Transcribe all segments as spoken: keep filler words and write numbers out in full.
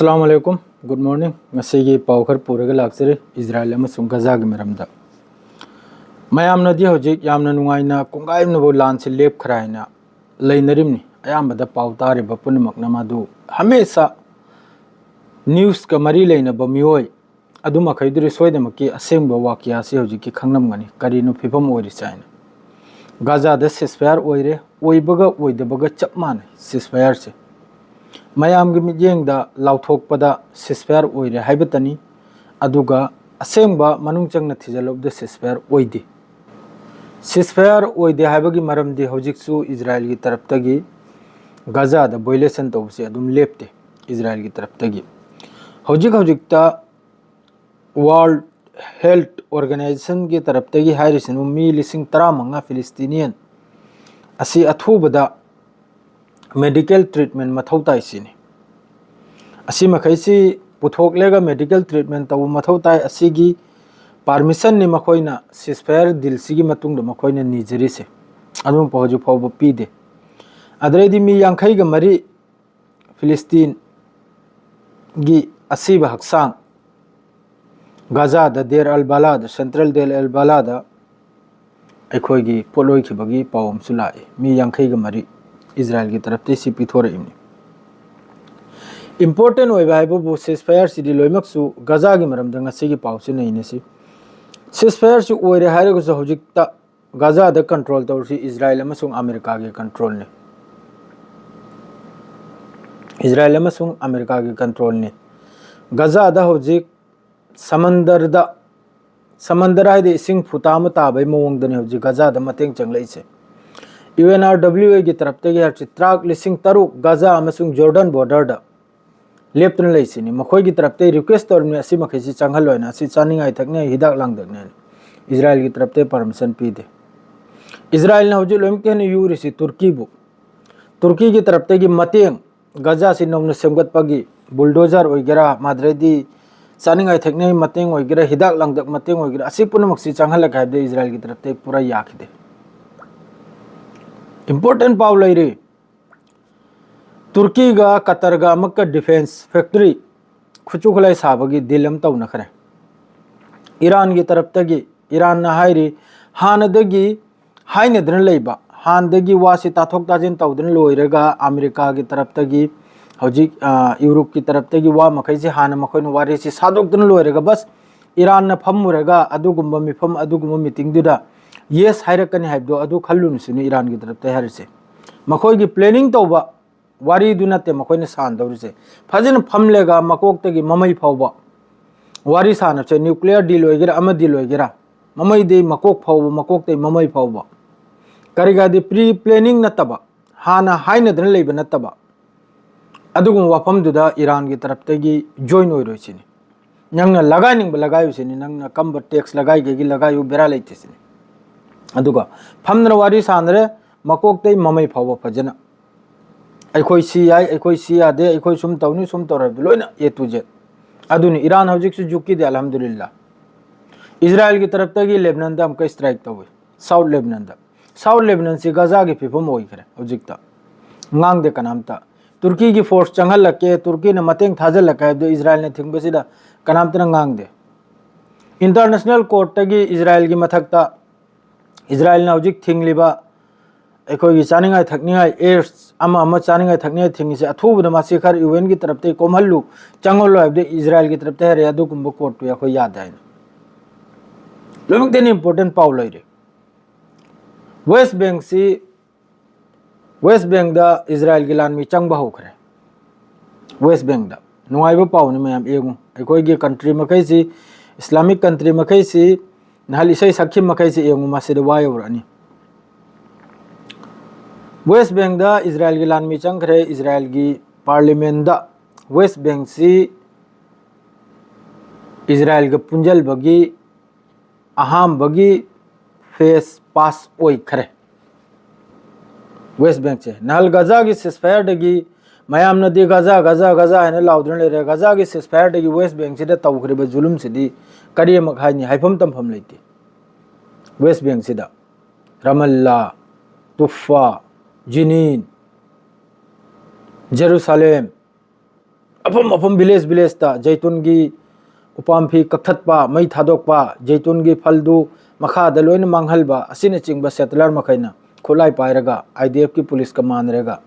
ꯑꯁꯂꯥꯃꯨ ꯑꯂꯥꯏꯀꯨꯝ꯫ Good morning꯫ ꯉꯁꯤꯒꯤ ꯄꯥꯎ ꯈꯔ ꯄꯨꯔꯒ ꯂꯥꯛꯆꯔꯤ, ꯏꯖꯔꯥꯏꯜ ꯑꯃꯁꯨꯡ ꯒꯖꯥꯒꯤ ꯃꯔꯝꯗ꯫ ꯃꯌꯥꯝꯅꯗꯤ ꯍꯧꯖꯤꯛ ꯌꯥꯝꯅ ꯅꯨꯡꯉꯥꯏꯅ, ꯀꯣꯡꯒꯥꯏ ꯑꯃꯅꯕꯨ ꯂꯥꯟꯁꯤ ꯂꯦꯞꯈ꯭ꯔꯦ ꯍꯥꯏꯅ ꯂꯩꯅꯔꯤꯕꯅꯤ꯫ ꯑꯌꯥꯝꯕꯗ ꯄꯥꯎ ꯇꯥꯔꯤꯕ ꯄꯨꯝꯅꯃꯛꯅ ꯃꯗꯨ ꯍꯃꯦꯁꯥ ꯅ꯭ꯌꯨꯁꯀ ꯃꯔꯤ ꯂꯩꯅꯕ ꯃꯤꯑꯣꯏ ꯑꯗꯨꯃꯈꯩꯗꯨꯗꯤ ꯁꯣꯏꯗꯅꯃꯛꯀꯤ ꯑꯁꯦꯡꯕ ꯋꯥꯀꯤꯌꯥꯁꯤ ꯍꯧꯖꯤꯛꯀꯤ ꯈꯪꯂꯝꯒꯅꯤ, ꯀꯔꯤꯅꯣ ꯐꯤꯕꯝ ꯑꯣꯏꯔꯤꯁꯦ ꯍꯥꯏꯅ꯫ ꯒꯥꯖꯥꯗ ceasefire ꯑꯣꯏꯔꯦ, ꯑꯣꯏꯕꯒ ꯑꯣꯏꯗꯕꯒ ꯆꯞ ꯃꯥꯟꯅꯩ ceasefireꯁꯦ꯫ ꯃꯌꯥꯝꯒꯤ ꯃꯤꯠꯌꯦꯡꯗ ꯂꯥꯎꯊꯣꯛꯄꯗ ceasefire ꯑꯣꯏꯔꯦ ꯍꯥꯏꯕꯇꯅꯤ, ꯑꯗꯨꯒ ꯑꯁꯦꯡꯕ ꯃꯅꯨꯡ ꯆꯪꯅ ꯊꯤꯖꯤꯜꯂꯨꯕꯗ ceasefire ꯑꯣꯏꯗꯦ꯫ Ceasefire ꯑꯣꯏꯗꯦ ꯍꯥꯏꯕꯒꯤ ꯃꯔꯝꯗꯤ ꯍꯧꯖꯤꯛꯁꯨ ꯏꯖꯔꯥꯏꯜꯒꯤ ꯇꯔꯞꯇꯒꯤ ꯒꯥꯖꯥꯗ violation ꯇꯧꯕꯁꯦ ꯑꯗꯨꯝ ꯂꯦꯞꯇꯦ꯫ ꯏꯖꯔꯥꯏꯜꯒꯤ ꯇꯔꯞꯇꯒꯤ ꯍꯧꯖꯤꯛ ꯍꯧꯖꯤꯛꯇ World Health Organizationꯒꯤ ꯇꯔꯞꯇꯒꯤ ꯍꯥꯏꯔꯤꯁꯤꯅ ꯃꯤ ꯂꯤꯁꯤꯡ ꯇꯔꯥꯃꯉꯥ Palestinian ꯑꯁꯤ ꯑꯊꯨꯕꯗ medical treatment ꯃꯊꯧ ꯇꯥꯏ ꯁꯤꯅꯤ꯫ ꯑꯁꯤ ꯃꯈꯩꯁꯤ ꯄꯨꯊꯣꯛꯂꯒ medical treatment ꯇꯧꯕ ꯃꯊꯧ ꯇꯥꯏ꯫ ꯑꯁꯤꯒꯤ permissionꯅꯤ ꯃꯈꯣꯏꯅ ceasefire dealꯁꯤꯒꯤ ꯃꯇꯨꯡꯗ ꯃꯈꯣꯏꯅ ꯅꯤꯖꯔꯤꯁꯦ꯫ ꯑꯗꯨꯝ ꯍꯧꯖꯤꯛ ꯐꯥꯎꯕ ꯄꯤꯗꯦ꯫ ꯑꯗꯨꯗꯩꯗꯤ ꯃꯤ ꯌꯥꯡꯈꯩꯒ ꯃꯔꯤ Palestineꯒꯤ ꯑꯁꯤꯕ ꯍꯛꯆꯥꯡ ꯒꯥꯖꯥꯗ, ꯗꯦꯔ ꯑꯜ ꯕꯂꯥꯗ, central ꯗꯦꯔ ꯑꯜ ꯕꯂꯥꯗ ꯑꯩꯈꯣꯏꯒꯤ ꯄꯣꯠꯂꯣꯏꯈꯤꯕꯒꯤ ꯄꯥꯎ ꯑꯃꯁꯨ ꯂꯥꯛꯏ꯫ ꯃꯤ ꯌꯥꯡꯈꯩꯒ ꯃꯔꯤ ꯏꯖꯔꯥꯏꯜꯒꯤ ꯇꯔꯞꯇꯒꯤ ꯁꯤ ꯄꯤꯊꯣꯔꯛꯏꯕꯅꯤ꯫ Important ꯑꯣꯏꯕ ꯍꯥꯏꯕꯕꯨ ceasefireꯁꯤꯗꯤ ꯂꯣꯏꯅꯃꯛꯁꯨ ꯒꯥꯖꯥꯒꯤ ꯃꯔꯝꯗ ꯉꯁꯤꯒꯤ ꯄꯥꯎꯁꯤ ꯅꯩꯅꯁꯤ꯫ Ceasefireꯁꯤ ꯑꯣꯏꯔꯦ ꯍꯥꯏꯔꯒꯁꯨ ꯍꯧꯖꯤꯛꯇ ꯒꯥꯖꯥꯗ control ꯇꯧꯔꯤꯁꯤ ꯏꯖꯔꯥꯏꯜ ꯑꯃꯁꯨꯡ ꯑꯃꯦꯔꯤꯀꯥꯒꯤ controlꯅꯤ꯫ ꯏꯖꯔꯥꯏꯜ ꯑꯃꯁꯨꯡ ꯑꯃꯦꯔꯤꯀꯥꯒꯤ controlꯅꯤ꯫ ꯒꯥꯖꯥꯗ ꯍꯧꯖꯤꯛ ꯁꯃꯟꯗꯔꯗ, ꯁꯃꯟꯗꯔ ꯍꯥꯏꯗꯤ ꯏꯁꯤꯡ ꯐꯨꯇꯥ ꯑꯃ ꯇꯥꯕꯒꯤ ꯃꯑꯣꯡꯗꯅꯤ ꯍꯧꯖꯤꯛ ꯒꯥꯖꯥꯗ ꯃꯇꯦꯡ ꯆꯪꯂꯛꯏꯁꯦ꯫ UNRWAꯒꯤ ꯇꯔꯞꯇꯒꯤ ꯍꯥꯏꯔꯁꯤ ꯇ꯭ꯔꯥꯛ ꯂꯤꯁꯤꯡ ꯇꯔꯨꯛ ꯒꯥꯖꯥ ꯑꯃꯁꯨꯡ ꯖꯣꯔꯗꯟ borderꯗ ꯂꯦꯞꯇꯨꯅ ꯂꯩꯁꯤꯅꯤ꯫ ꯃꯈꯣꯏꯒꯤ ꯇꯔꯞꯇꯒꯤ request ꯇꯧꯔꯤꯕꯅꯤ ꯑꯁꯤ ꯃꯈꯩꯁꯤ ꯆꯪꯍꯜꯂꯣꯏꯅ, ꯑꯁꯤ ꯆꯥꯅꯤꯡꯉꯥꯏ ꯊꯛꯅꯤꯡꯉꯥꯏ ꯍꯤꯗꯥꯛ ꯂꯥꯡꯊꯛꯅꯦꯅ꯫ ꯏꯖꯔꯥꯏꯜꯒꯤ ꯇꯔꯞꯇꯒꯤ permission ꯄꯤꯗꯦ꯫ ꯏꯖꯔꯥꯏꯜꯅ ꯍꯧꯖꯤꯛ ꯂꯣꯏꯅꯃꯛꯀꯤ ꯍꯦꯟꯅ ꯌꯨꯔꯤꯁꯤ ꯇꯨꯔꯀꯤꯕꯨ꯫ ꯇꯨꯔꯀꯤꯒꯤ ꯇꯔꯞꯇꯒꯤ ꯃꯇꯦꯡ, ꯒꯥꯖꯥꯁꯤ ꯅꯧꯅ ꯁꯦꯝꯒꯠꯄꯒꯤ bulldozer ꯑꯣꯏꯒꯦꯔꯥ, ꯃꯗꯨꯗꯩꯗꯤ ꯆꯥꯅꯤꯡꯉꯥꯏ ꯊꯛꯅꯤꯡꯉꯥꯏ ꯃꯇꯦꯡ ꯑꯣꯏꯒꯦꯔꯥ, ꯍꯤꯗꯥꯛ ꯂꯥꯡꯊꯛ ꯃꯇꯦꯡ ꯑꯣꯏꯒꯦꯔꯥ, ꯑꯁꯤ ꯄꯨꯝꯅꯃꯛꯁꯤ ꯆꯪꯍꯜꯂꯛꯀꯦ ꯍꯥꯏꯕꯗ ꯏꯖꯔꯥꯏꯜꯒꯤ ꯇꯔꯞꯇꯒꯤ ꯄꯨꯔꯥ ꯌꯥꯈꯤꯗꯦ꯫ Important ꯄꯥꯎ ꯂꯩꯔꯤ꯫ ꯇꯨꯔꯀꯤꯒ ꯀꯇꯔꯒ ꯑꯃꯨꯛꯀ ꯗꯤꯐꯦꯟꯁ ꯐꯦꯛꯇꯔꯤ ꯈꯨꯠꯁꯨ ꯈꯨꯠꯂꯥꯏ ꯁꯥꯕꯒꯤ ꯗꯤꯜ ꯑꯃ ꯇꯧꯅꯈ꯭ꯔꯦ꯫ ꯏꯔꯥꯟꯒꯤ ꯇꯔꯞꯇꯒꯤ, ꯏꯔꯥꯟꯅ ꯍꯥꯏꯔꯤ, ꯍꯥꯟꯅꯗꯒꯤ ꯍꯥꯏꯅꯗꯅ ꯂꯩꯕ, ꯍꯥꯟꯅꯗꯒꯤ ꯋꯥꯁꯤ ꯇꯥꯊꯣꯛ ꯇꯥꯁꯤꯟ ꯇꯧꯗꯅ ꯂꯣꯏꯔꯒ ꯑꯃꯦꯔꯤꯀꯥꯒꯤ ꯇꯔꯞꯇꯒꯤ, ꯍꯧꯖꯤꯛ, ꯑ, ꯌꯨꯔꯣꯞꯀꯤ ꯇꯔꯞꯇꯒꯤ ꯋꯥ ꯃꯈꯩꯁꯤ ꯍꯥꯟꯅ ꯃꯈꯣꯏꯅ ꯋꯥꯔꯤꯁꯤ ꯁꯥꯗꯣꯛꯇꯅ ꯂꯣꯏꯔꯒ, ꯕꯁ ꯏꯔꯥꯟꯅ ꯐꯝꯃꯨꯔꯒ ꯑꯗꯨꯒꯨꯝꯕ ꯃꯤꯐꯝ, ꯑꯗꯨꯒꯨꯝꯕ ꯃꯤꯇꯤꯡꯗꯨꯗ ꯌꯦꯁ ꯍꯥꯏꯔꯛꯀꯅꯤ ꯍꯥꯏꯕꯗꯣ ꯑꯗꯨ ꯈꯜꯂꯨꯅꯨ ꯁꯤꯅꯤ ꯏꯔꯥꯟꯒꯤ ꯇꯔꯞꯇ ꯍꯥꯏꯔꯤꯁꯦ꯫ ꯃꯈꯣꯏꯒꯤ ꯄ꯭ꯂꯦꯅꯤꯡ ꯇꯧꯕ ꯋꯥꯔꯤꯗꯨ ꯅꯠꯇꯦ ꯃꯈꯣꯏꯅ ꯁꯥꯟꯗꯧꯔꯤꯁꯦ꯫ ꯐꯖꯅ ꯐꯝꯂꯒ ꯃꯀꯣꯛꯇꯒꯤ ꯃꯃꯩ ꯐꯥꯎꯕ ꯋꯥꯔꯤ ꯁꯥꯟꯅꯕꯁꯦ, ꯅ꯭ꯌꯨꯀ꯭ꯂꯤꯌꯔ ꯗꯤꯜ ꯑꯣꯏꯒꯦꯔꯥ, ꯑꯃ ꯗꯤꯜ ꯑꯣꯏꯒꯦꯔꯥ, ꯃꯃꯩꯗꯤ ꯃꯀꯣꯛ ꯐꯥꯎꯕ, ꯃꯀꯣꯛꯇꯒꯤ ꯃꯃꯩ ꯐꯥꯎꯕ꯫ ꯀꯔꯤꯒꯗꯤ ꯄ꯭ꯔꯤ ꯄ꯭ꯂꯦꯅꯤꯡ ꯅꯠꯇꯕ, ꯍꯥꯟꯅ ꯍꯥꯏꯅꯗꯅ ꯂꯩꯕ ꯅꯠꯇꯕ, ꯑꯗꯨꯒꯨꯝꯕ ꯋꯥꯐꯝꯗꯨꯗ ꯏꯔꯥꯟꯒꯤ ꯇꯔꯞꯇꯒꯤ ꯖꯣꯏꯟ ꯑꯣꯏꯔꯣꯏ ꯁꯤꯅꯤ꯫ ꯅꯪꯅ ꯂꯒꯥꯏꯅꯤꯡꯕ ꯂꯒꯥꯏꯌꯨ ꯁꯤꯅꯤ, ꯅꯪꯅ ꯀꯝꯕ ꯇꯦꯛꯁ ꯂꯒꯥꯏꯒꯦꯒꯤ ꯂꯒꯥꯏꯌꯨ, ꯕꯦꯔꯥ ꯂꯩꯇꯦ ꯁꯤꯅꯤ꯫ ꯑꯗꯨꯒ ꯐꯝꯗꯅ ꯋꯥꯔꯤ ꯁꯥꯟꯅꯔꯦ, ꯃꯀꯣꯛꯇꯩ ꯃꯃꯩ ꯐꯥꯎꯕ ꯐꯖꯅ꯫ ꯑꯩꯈꯣꯏ ꯁꯤ ꯌꯥꯏ, ꯑꯩꯈꯣꯏ ꯁꯤ ꯌꯥꯗꯦ, ꯑꯩꯈꯣꯏ ꯁꯨꯝ ꯇꯧꯅꯤ, ꯁꯨꯝ ꯇꯧꯔꯦ ꯍꯥꯏꯕꯗꯨ ꯂꯣꯏꯅ A to Z꯫ ꯑꯗꯨꯅꯤ ꯏꯔꯥꯟ ꯍꯧꯖꯤꯛꯁꯨ ꯖꯨꯛꯀꯤꯗꯤ ꯑꯜꯍꯝꯗꯨꯂꯤꯜꯂꯥ꯫ ꯏꯖꯔꯥꯏꯜꯒꯤ ꯇꯔꯞꯇꯒꯤ ꯂꯦꯕꯅꯟꯗ ꯑꯃꯨꯛꯀ ꯁ꯭ꯇ꯭ꯔꯥꯏꯛ ꯇꯧꯏ, ꯁꯥꯎꯠ ꯂꯦꯕꯅꯟꯗ꯫ ꯁꯥꯎꯠ ꯂꯦꯕꯅꯟꯁꯤ ꯒꯖꯥꯒꯤ ꯐꯤꯕꯝ ꯑꯣꯏꯈ꯭ꯔꯦ ꯍꯧꯖꯤꯛꯇ꯫ ꯉꯥꯡꯗꯦ ꯀꯅꯥꯝꯇ꯫ ꯇꯨꯔꯀꯤꯒꯤ ꯐꯣꯔꯁ ꯆꯪꯍꯜꯂꯛꯀꯦ, ꯇꯨꯔꯀꯤꯅ ꯃꯇꯦꯡ ꯊꯥꯖꯤꯜꯂꯛꯀꯦ ꯍꯥꯏꯕꯗꯨ ꯏꯖꯔꯥꯏꯜꯅ ꯊꯤꯡꯕꯁꯤꯗ ꯀꯅꯥꯝꯇꯅ ꯉꯥꯡꯗꯦ꯫ ꯏꯟꯇꯔꯅꯦꯁꯅꯦꯜ ꯀꯣꯔꯠꯇꯒꯤ ꯏꯖꯔꯥꯏꯜꯒꯤ ꯃꯊꯛꯇ, ꯏꯖꯔꯥꯏꯜꯅ ꯍꯧꯖꯤꯛ ꯊꯤꯡꯂꯤꯕ ꯑꯩꯈꯣꯏꯒꯤ ꯆꯥꯅꯤꯡꯉꯥꯏ ꯊꯛꯅꯤꯡꯉꯥꯏ, ꯑꯦꯌꯔꯁ ꯑꯃ ꯑꯃ ꯆꯥꯅꯤꯡꯉꯥꯏ ꯊꯛꯅꯤꯡꯉꯥꯏ ꯊꯤꯡꯉꯤꯁꯦ, ꯑꯊꯨꯕꯗ ꯃꯁꯤ ꯈꯔ ꯌꯨ ꯑꯦꯟꯒꯤ ꯇꯔꯞꯇꯒꯤ ꯀꯣꯝꯍꯜꯂꯨ, ꯆꯪꯍꯜꯂꯨ ꯍꯥꯏꯕꯗꯤ ꯏꯖꯔꯥꯏꯜꯒꯤ ꯇꯔꯞꯇ ꯍꯥꯏꯔꯛꯑꯦ, ꯑꯗꯨꯒꯨꯝꯕ ꯀꯣꯔꯠꯇꯨ ꯑꯩꯈꯣꯏ ꯌꯥꯗꯦ ꯍꯥꯏꯅ꯫ ꯂꯣꯏꯅꯃꯛꯇ ꯍꯦꯟꯅ ꯏꯝꯄꯣꯔꯇꯦꯟ ꯄꯥꯎ ꯂꯩꯔꯦ꯫ ꯋꯦꯁ ꯕꯦꯡꯁꯤ, ꯋꯦꯁ ꯕꯦꯡꯗ ꯏꯖꯔꯥꯏꯜꯒꯤ ꯂꯥꯟꯃꯤ ꯆꯪꯕ ꯍꯧꯈ꯭ꯔꯦ꯫ ꯋꯦꯁ ꯕꯦꯡꯗ ꯅꯨꯡꯉꯥꯏꯕ ꯄꯥꯎꯅꯤ ꯃꯌꯥꯝ, ꯌꯦꯡꯉꯨ꯫ ꯑꯩꯈꯣꯏꯒꯤ ꯀꯟꯇ꯭ꯔꯤ ꯃꯈꯩꯁꯤ, ꯏꯁꯂꯥꯃꯤꯛ ꯀꯟꯇ꯭ꯔꯤ ꯃꯈꯩꯁꯤ, ꯅꯍꯥꯟ ꯏꯁꯩ ꯁꯛꯈꯤꯕ ꯃꯈꯩꯁꯤ ꯌꯦꯡꯉꯨ, ꯃꯁꯤꯗ ꯋꯥ ꯌꯧꯔꯛꯑꯅꯤ꯫ ꯋꯦꯁ ꯕꯦꯡꯗ ꯏꯖꯔꯥꯏꯜꯒꯤ ꯂꯥꯟꯃꯤ ꯆꯪꯈ꯭ꯔꯦ꯫ ꯏꯖꯔꯥꯏꯜꯒꯤ ꯄꯥꯔꯂꯤꯃꯦꯟꯗ ꯋꯦꯁ ꯕꯦꯡꯁꯤ ꯏꯖꯔꯥꯏꯜꯒ ꯄꯨꯟꯁꯤꯟꯕꯒꯤ ꯑꯍꯥꯟꯕꯒꯤ ꯐꯦꯁ ꯄꯥꯁ ꯑꯣꯏꯈ꯭ꯔꯦ꯫ ꯋꯦꯁ ꯕꯦꯡꯁꯦ ꯅꯍꯥꯟ ꯒꯖꯥꯒꯤ ꯁꯤꯁꯐꯥꯌꯔꯗꯒꯤ ꯃꯌꯥꯝꯅꯗꯤ ꯒꯖꯥ, ꯒꯖꯥ, ꯒꯖꯥ ꯍꯥꯏꯅ ꯂꯥꯎꯗꯨꯅ ꯂꯩꯔꯦ꯫ ꯒꯖꯥꯒꯤ ꯁꯤꯁꯐꯥꯌꯔꯗꯒꯤ ꯋꯦꯁ ꯕꯦꯡꯁꯤꯗ ꯇꯧꯈ꯭ꯔꯤꯕ ꯖꯨꯂꯨꯝꯁꯤꯗꯤ ꯀꯔꯤ ꯑꯃꯨꯛ ꯍꯥꯏꯅꯤ? ꯍꯥꯏꯐꯝ ꯇꯝꯐꯝ ꯂꯩꯇꯦ꯫ ꯋꯦꯁ ꯕꯦꯡꯁꯤꯗ ꯔꯃꯜꯂꯥ, ꯇꯨꯐꯥ, ꯖꯤꯅꯤꯟ, ꯖꯦꯔꯨꯁꯥꯂꯦꯝ, ꯃꯐꯝ ꯃꯐꯝ, ꯚꯤꯂꯦꯖ ꯚꯤꯂꯦꯖꯇ ꯖꯩꯇꯨꯟꯒꯤ ꯎꯄꯥꯝꯕꯤ ꯀꯛꯊꯠꯄ, ꯃꯩ ꯊꯥꯗꯣꯛꯄ, ꯖꯩꯇꯨꯟꯒꯤ ꯐꯜꯗꯨ ꯃꯈꯥꯗ ꯂꯣꯏꯅ ꯃꯥꯡꯍꯟꯕ ꯑꯁꯤꯅꯆꯤꯡꯕ ꯁꯦꯇꯂꯔ ꯃꯈꯩꯅ ꯈꯨꯠꯂꯥꯏ ꯄꯥꯏꯔꯒ, ꯑꯥꯏ ꯗꯤ ꯑꯦꯐꯀꯤ ꯄꯨꯂꯤꯁꯀ ꯃꯥꯟꯅꯔꯒ,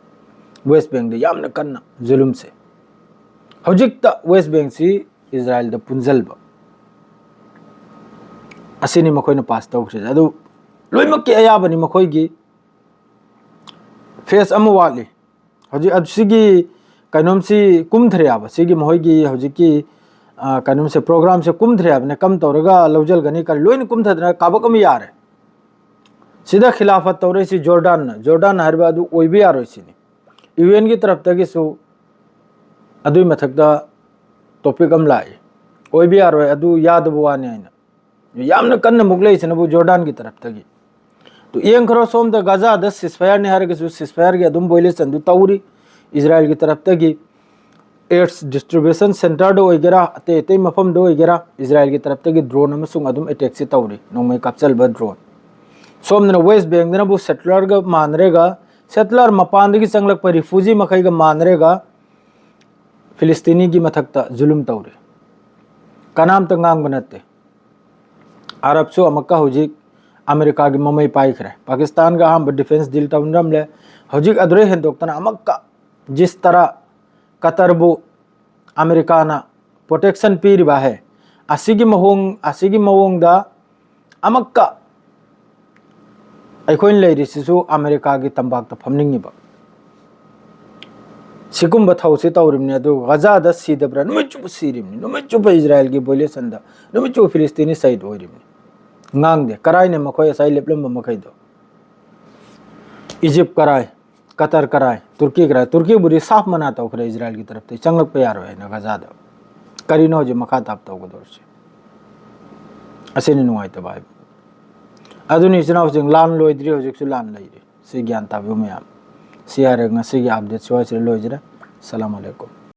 ꯋꯦꯁ ꯕꯦꯡꯗ ꯌꯥꯝꯅ ꯀꯟꯅ ꯖꯨꯂꯨꯝꯁꯦ꯫ ꯍꯧꯖꯤꯛꯇ ꯋꯦꯁ ꯕꯦꯡꯁꯤ ꯏꯖꯔꯥꯏꯜꯗ ꯄꯨꯟꯁꯤꯟꯕ ꯑꯁꯤꯅꯤ ꯃꯈꯣꯏꯅ ꯄꯥꯁ ꯇꯧꯈ꯭ꯔꯤꯁꯦ꯫ ꯑꯗꯨ ꯂꯣꯏꯅꯃꯛꯀꯤ ꯑꯌꯥꯕꯅꯤ ꯃꯈꯣꯏꯒꯤ꯫ ꯐꯦꯁ ꯑꯃ ꯋꯥꯠꯂꯤ꯫ ꯍꯧꯖꯤꯛ ꯑꯁꯤꯒꯤ ꯀꯩꯅꯣꯝꯁꯤ ꯀꯨꯝꯊꯔꯦ ꯍꯥꯏꯕ, ꯁꯤꯒꯤ ꯃꯈꯣꯏꯒꯤ ꯍꯧꯖꯤꯛꯀꯤ, ꯑ, ꯀꯩꯅꯣꯝꯁꯦ, ꯄ꯭ꯔꯣꯒ꯭ꯔꯥꯝꯁꯦ ꯀꯨꯝꯊꯔꯦ ꯍꯥꯏꯕꯅꯦ꯫ ꯀꯝ ꯇꯧꯔꯒ ꯂꯧꯁꯤꯟꯒꯅꯤ, ꯀꯔꯤ, ꯂꯣꯏꯅ ꯀꯨꯝꯊꯗꯅ ꯀꯥꯕꯛ ꯑꯃ ꯌꯥꯔꯦ꯫ ꯁꯤꯗ ꯈꯤꯂꯥꯐꯠ ꯇꯧꯔꯛꯏꯁꯤ ꯖꯣꯔꯗꯥꯟꯅ, ꯖꯣꯔꯗꯥꯟ ꯍꯥꯏꯔꯤꯕ ꯑꯗꯨ ꯑꯣꯏꯕ ꯌꯥꯔꯣꯏ ꯁꯤꯅꯤ꯫ ꯌꯨ ꯑꯦꯟꯒꯤ ꯇꯔꯞꯇꯒꯤꯁꯨ ꯑꯗꯨꯒꯤ ꯃꯊꯛꯇ ꯇꯣꯄꯤꯛ ꯑꯃ ꯂꯥꯛꯏ, ꯑꯣꯏꯕ ꯌꯥꯔꯣꯏ, ꯑꯗꯨ ꯌꯥꯗꯕ ꯋꯥꯅꯤ ꯍꯥꯏꯅ꯫ ꯌꯥꯝꯅ ꯀꯟꯅ ꯃꯨꯛꯂꯛꯏꯁꯤꯅꯕꯨ ꯖꯣꯔꯗꯥꯟꯒꯤ ꯇꯔꯞꯇꯒꯤ꯫ ꯑꯗꯨ ꯌꯦꯡꯈ꯭ꯔꯣ ꯁꯣꯝꯗ, ꯒꯖꯥꯗ ꯁꯤꯁꯐꯥꯌꯔꯅꯤ ꯍꯥꯏꯔꯒꯁꯨ ꯁꯤꯁꯐꯥꯌꯔꯒꯤ ꯑꯗꯨꯝ ꯚꯣꯏꯂꯦꯁꯟꯗꯨ ꯇꯧꯔꯤ꯫ ꯏꯖꯔꯥꯏꯜꯒꯤ ꯇꯔꯞꯇꯒꯤ ꯑꯦꯔꯠꯁ ꯗꯤꯁꯇ꯭ꯔꯤꯕ꯭ꯌꯨꯁꯟ ꯁꯦꯟꯇꯔꯗ ꯑꯣꯏꯒꯦꯔꯥ, ꯑꯇꯩ ꯑꯇꯩ ꯃꯐꯝꯗ ꯑꯣꯏꯒꯦꯔꯥ, ꯏꯖꯔꯥꯏꯜꯒꯤ ꯇꯔꯞꯇꯒꯤ ꯗ꯭ꯔꯣꯟ ꯑꯃꯁꯨꯡ ꯑꯗꯨꯝ ꯑꯦꯇꯦꯛꯁꯤ ꯇꯧꯔꯤ, ꯅꯣꯡꯃꯩ ꯀꯥꯞꯆꯕ ꯗ꯭ꯔꯣꯟ꯫ ꯁꯣꯝꯗꯅ ꯋꯦꯁ ꯕꯦꯡꯗꯅꯕꯨ ꯁꯦꯇꯂꯔꯒ ꯃꯥꯟꯅꯔꯦꯒ, ꯁꯦꯇꯂꯔ ꯃꯄꯥꯟꯗꯒꯤ ꯆꯪꯂꯛꯄ ꯔꯤꯐ꯭ꯌꯨꯖꯤ ꯃꯈꯩꯒ ꯃꯥꯟꯅꯔꯦꯒ, ꯐꯤꯂꯤꯁꯇꯤꯅꯤꯒꯤ ꯃꯊꯛꯇ ꯖꯨꯂꯨꯝ ꯇꯧꯔꯤ꯫ ꯀꯅꯥꯝꯇ ꯉꯥꯡꯕ ꯅꯠꯇꯦ꯫ ꯑꯔꯕꯁꯨ ꯑꯃꯨꯛꯀ ꯍꯧꯖꯤꯛ ꯑꯃꯦꯔꯤꯀꯥꯒꯤ ꯃꯃꯩ ꯄꯥꯏꯈ꯭ꯔꯦ꯫ ꯄꯥꯀꯤꯁꯇꯥꯟꯒ ꯑꯍꯥꯟꯕ ꯗꯤꯐꯦꯟꯁ ꯗꯤꯜ ꯇꯧꯅꯔꯝꯂꯦ꯫ ꯍꯧꯖꯤꯛ ꯑꯗꯨꯗꯩ ꯍꯦꯟꯗꯣꯛꯇꯅ ꯑꯃꯨꯛꯀ ꯖꯤꯁ ꯇꯔꯥ ꯀꯇꯔꯕꯨ ꯑꯃꯦꯔꯤꯀꯥꯅ ꯄ꯭ꯔꯣꯇꯦꯛꯁꯟ ꯄꯤꯔꯤꯕ ꯍꯦ, ꯑꯁꯤꯒꯤ ꯃꯑꯣꯡ, ꯑꯁꯤꯒꯤ ꯃꯑꯣꯡꯗ ꯑꯃꯨꯛꯀ ꯑꯩꯈꯣꯏꯅ ꯂꯩꯔꯤꯁꯤꯁꯨ ꯑꯃꯦꯔꯤꯀꯥꯒꯤ ꯇꯝꯄꯥꯛꯇ ꯐꯝꯅꯤꯡꯉꯤꯕ꯫ ꯁꯤꯒꯨꯝꯕ ꯊꯧꯁꯤ ꯇꯧꯔꯤꯕꯅꯤ꯫ ꯑꯗꯨ ꯒꯖꯥꯗ ꯁꯤꯗꯕ꯭ꯔꯥ? ꯅꯨꯃꯤꯠ ꯆꯨꯞꯄ ꯁꯤꯔꯤꯕꯅꯤ, ꯅꯨꯃꯤꯠ ꯆꯨꯞꯄ ꯏꯖꯔꯥꯏꯜꯒꯤ ꯚꯣꯏꯂꯦꯁꯟꯗ, ꯅꯨꯃꯤꯠ ꯆꯨꯞꯄ ꯐꯤꯂꯤꯁꯇꯤꯅꯤ ꯁꯍꯤꯗ ꯑꯣꯏꯔꯤꯕꯅꯤ꯫ ꯉꯥꯡꯗꯦ꯫ ꯀꯔꯥꯏꯅ ꯃꯈꯣꯏ ꯉꯁꯥꯏ ꯂꯦꯞꯂꯝꯕ ꯃꯈꯩꯗꯣ? ꯏꯖꯤꯞ ꯀꯔꯥꯏ? ꯀꯇꯔ ꯀꯔꯥꯏ? ꯇꯨꯔꯀꯤ ꯀꯔꯥꯏ? ꯇꯨꯔꯀꯤꯕꯨꯗꯤ ꯁꯥꯐ ꯃꯅꯥ ꯇꯧꯈ꯭ꯔꯦ ꯏꯖꯔꯥꯏꯜꯒꯤ ꯇꯔꯞꯇꯒꯤ, ꯆꯪꯂꯛꯄ ꯌꯥꯔꯣꯏ ꯍꯥꯏꯅ ꯒꯖꯥꯗ꯫ ꯀꯔꯤꯅꯣ ꯍꯧꯖꯤꯛ ꯃꯈꯥ ꯇꯥꯕ ꯇꯧꯒꯗꯧꯔꯤꯁꯦ? ꯑꯁꯤꯅꯤ ꯅꯨꯡꯉꯥꯏꯇꯕ ꯍꯥꯏꯕ꯫ ꯑꯗꯨꯅꯤ ꯏꯆꯤꯟ ꯏꯅꯥꯎꯁꯤꯡ, ꯂꯥꯟ ꯂꯣꯏꯗ꯭ꯔꯤ, ꯍꯧꯖꯤꯛꯁꯨ ꯂꯥꯟ ꯂꯩꯔꯤ꯫ ꯁꯤ ꯒ꯭ꯌꯥꯟ ꯇꯥꯕꯤꯌꯨ ꯃꯌꯥꯝ꯫ ꯁꯤ ꯍꯥꯏꯔꯒ ꯉꯁꯤꯒꯤ ꯑꯞꯗꯦꯠ ꯁ꯭ꯋꯥꯏꯁꯤꯗ ꯂꯣꯏꯖꯔꯦ꯫ ꯁꯂꯥꯝ ꯑꯂꯩꯀꯨꯝ꯫